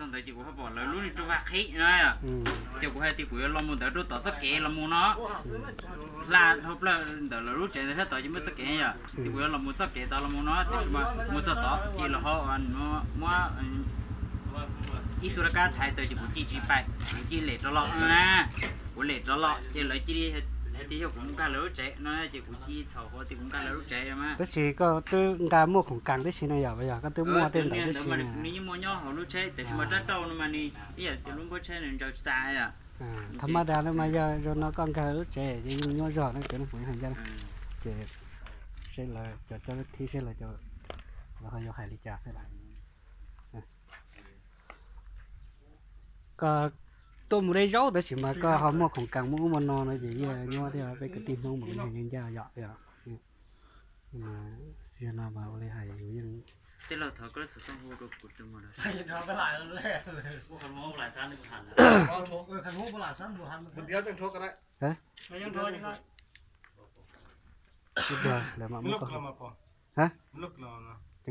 Ntawd ces kuv ho pom lawv lub niag rooj vag qhib no, ces kuv hais tias kuv yuav los mus ntawd rau tom txoj kev los mus no, hla dhau plaws ntawm lawv lub tsev ntawd sab tod ces muaj txoj kev yom, ces kuv yuav los mus txoj kev tod los mus no, tiam sis mas mus txog tod ces lawv ho muab ib tug dab kab thaiv tawm ces kuv cia tsis paim, kuv cia lem rov los na. Kuv lem rov los ces lawv cia li hais tias yog kuv mus nkag lawv lub tsev no ces kuv cia txhaum hauv tias kuv nkag lawv lub tsev mas. Tab sis koj twb nqa muaj khoom kas tib si ne yom, yog koj twb muaj tej ntawd tib si ne. Nws yeej muaj nyob hauv lub tsheb tiam sis mas rab rauj no mas nws ib yam cov lub npuab tsheb nws ntsaws tsis tas yom. Thaum maj das no mas yog zaum no koj nkag lub tsev ces yeej nyuaj zog no cov neeg kuv hais ncaj. Ces seb lawv cov cov thib seb lawv cov, lawv ho yuav hais li cas xwb. Koj tuaj mus de zaub tab sis mas koj ho muaj khoom kas muaj ub muaj no no ces yeej nyuaj thiab peb kwv tij Hmoob mas yeej ncaj yom. Yog no mas ua li hais yus yeej Ces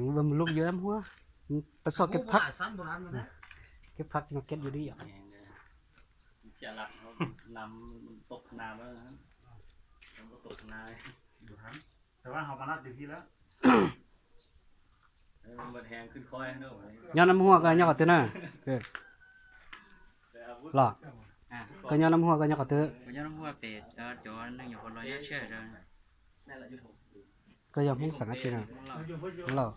mus lub yuav dab huab, pas xoj kev phab, kev phab no kev yuav dib yom. Nyob nab huab koj nyob qhov twg na? Los, koj nyob nab huab koj nyob qhov twg? Koj yog Hmoob xeem dab tsi na? Los,